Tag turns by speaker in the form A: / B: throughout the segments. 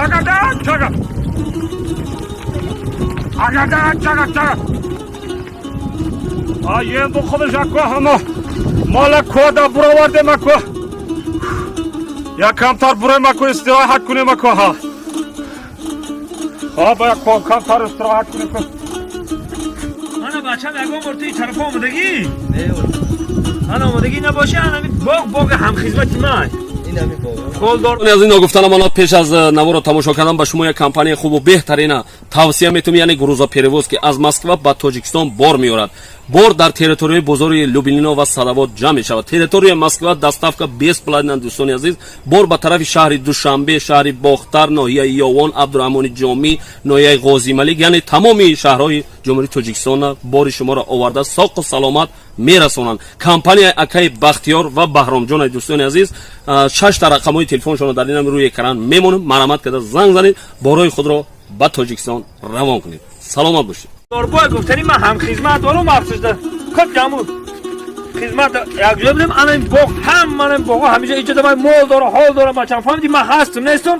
A: Чага чага. Ага чага чага. А енду худаш ако ҳама мала кода буровардем ако. Як камтар бурем ако, истироҳат кунем ако ҳа. Ҳа, ба як камтар истироҳат кунем ко.
B: Ана бачам, ягон бор ту ин тарафа омадагӣ? Ана омадагӣ набоши, ана боғ, боғи ҳамхизмати ман. Холдор.
C: Аз ин ногуфта намонад, пеш аз наворо тамошо кардан ба шумо як компанияи хубу беҳтарина тавсия метавонем, яъне грузоперевозки, аз Москва ба Тоҷикистон бор меорад. Бор дар территорияи бозори Люблино ва Садовод ҷамъ мешавад. Территорияи Москва доставка бесплатна. Дӯстони азиз, бор ба тарафи шаҳри Душанбе, шаҳри Бохтар, ноҳияи Ёвон, Абдураҳмони Ҷомӣ, ноҳияи Ғозималик, яъне тамоми шаҳрҳои Ҷумҳурии Тоҷикистона бори шуморо оварда, соқу саломат мерасонанд. Компанияи акаи Бахтиёр ва Баҳромҷонаи. Дӯстони азиз, шашта рақамҳои телефоншонро дар инам рӯи экран мемонем. Марҳамат карда занг занед, борои худро ба Тоҷикистон равон кунед. Саломат бошед.
B: Дорбой гуфтани ман ҳамхизмат дорум, махсус кот ҷаму хизмат якҷоя будем. Ана ин боғ ҳам, мана ин боғ ҳамиҷа иҷода ман мол дора, ҳол дора. Бачам, фаҳмиди, ман ҳастум, нестум,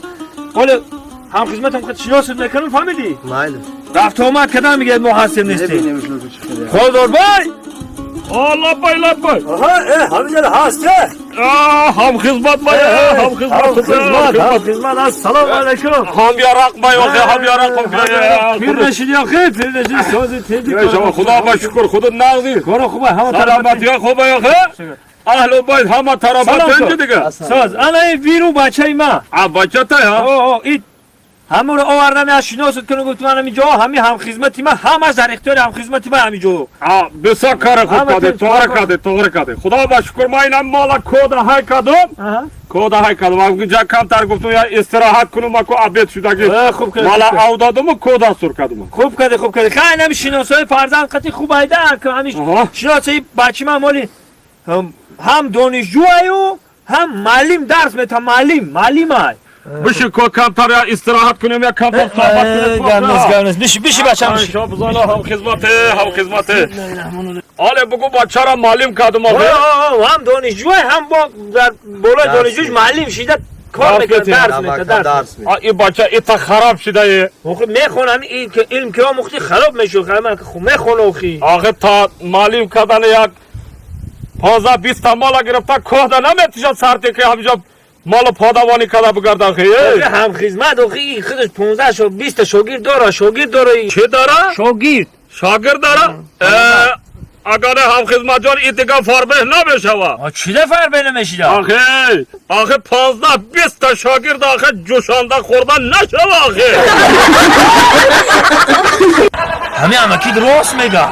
B: ҳоле ҳамхизматам хад шиносат мекунам, фаҳмиди?
D: Майли.
B: Рафту омад кардам, мегӯяд, мо ҳастем, нестем.
D: Мебинем, чӣ хеле.
B: Холдорбой.
A: О, лаббай, лаббай.
B: Ҳамиҷа ҳаст.
A: А, ҳамхизмат бай, ҳамхизмат.
B: Ҳамхизмат, ҳамхизмат, ассалому алайкум.
A: Ҳам ярақ бай, охе, ҳам ярақ.
B: Пир нашиди охе, пир нашиди, сози тинҷи.
A: Худо ба шукр, худо нағзи.
B: Коро хуба, ҳама.
A: Саломатиё хуба охе. Аҳлу байт ҳама тарафа
B: Салом.
A: тинҷи дига.
B: Соз, ана ин виру бачаи ман.
A: А, бачатай ҳа?
B: О, ит ҳамаро овардам, я шиносат кунам, гуфт, ман ҳамин ҷо ҳами ҳамхизмати ман, ҳамаш дар ихтиёри ҳамхизмати ман ҳамин ҷо.
A: А, бисёр кори хуб
B: Ҳама
A: каде,
B: тинҷ,
A: тоғра каде, тоғра каде. Худо ба шукр, ман инам мала кода ҳай кадом. Кода ҳай кадом. Ҷа камтар гуфтум, я истироҳат кунум аку, обед шудаги.
B: Хуб каде.
A: Мала авдодуму кода сур кадум.
B: Хуб каде, хуб каде. Хай, ҳами шиносои фарзанд қати хуб айда, ҳами шиносои бачи ман моли ҳам донишҷӯаю, ҳам муаллим, дарс мета, муаллим, муаллимай.
A: Биши ко, камтар я истироҳат кунем, я камтар суҳбат кунем.
B: Гап нест, гап нест, биши, биши, бачам, биши.
A: Шобзона, ҳам хизмате, ҳам хизмате. Але бугу, бачара муаллим кадум охе.
B: Ҳам донишҷӯай, ҳам бо дар болои донишҷӯш муаллим шида кор мекунад, дарс мета, дарс.
A: А, и бача ита хароб шидае.
B: Мехонам, илм ки омӯхти, хароб мешуд, мехона охи.
A: Охе, та муаллим кардани як 15-20 та мала гирифта коҳда наметишад, сарте ки ҳамҷо малу подавонӣ када бигардан хе.
B: Ҳамхизмат охи, худаш 15, 20 та шогирд дора, шогирд дора.
A: Чӣ дора?
B: Шогирд.
A: Шогирд дора. Агар ҳамхизматҷон, и дига фарбеҳ намешава.
B: Чида фарбеҳ намешида?
A: Охе, охе, 15-20 та шогирд охе ҷӯшонда хӯрда нашава охе.
B: Ҳами амакид рост мега.